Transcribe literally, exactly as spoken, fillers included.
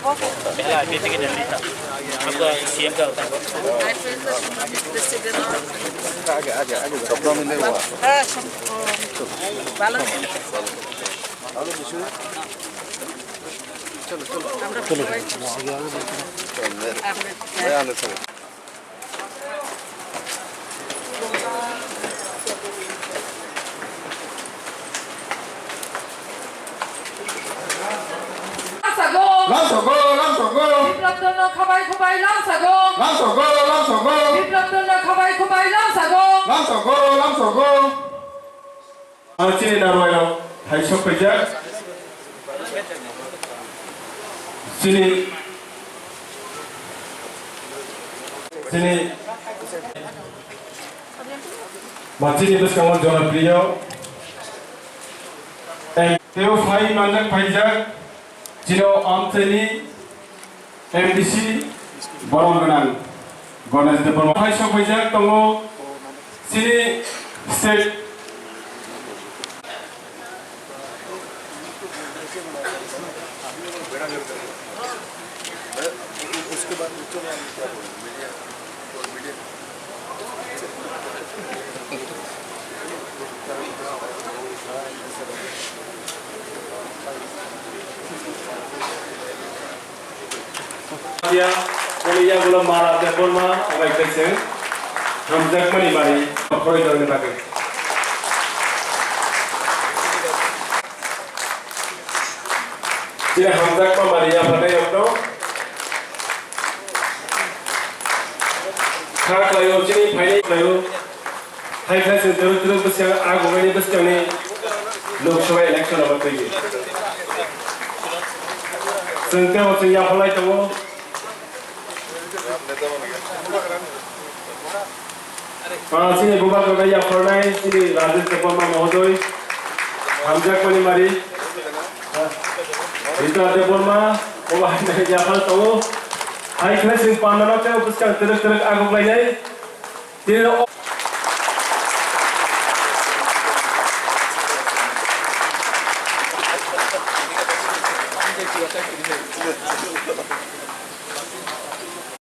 पहला IPL ticket नहीं था, आपका सीएम का होता है। Lamsogo, lamsogo. Biplop Dolo khabai khubai lamsogo. Lamsogo, lamsogo. Biplop Dolo khabai khubai lamsogo. Lamsogo, lamsogo. Ang chini narwai rok hai sok paijak. Chini, chini Machini bwskango jonopriyo. Tei teo phai manjak phaijak. Chino amchaini M D C borom gwnang Ganesh Debbarma. Phai sok phaijak tongo chini state. Ya, kami ya gula mara te porma, obai kese, hamjak mani bari, khoroi jorni bagwi. Chini hamjakma mani yapharnai rokno kha khlaio, chini phainai khlaio. Hai khlai chwng twrwk twrwk bwskang, a gumani bwskangni Lok Sabha election abo twiwi. Chwng tei o chwng yapharlai tongo. Ah, chini bubagrano yapharnai chini Rajesh Debbarma mohoday, hamjakmani mari. Ah, Rita Debbarma, bubagrano yaphar tongo. Hai khlai chwng pandano tei bwskang twrwk twrwk aguklainai. Chini o-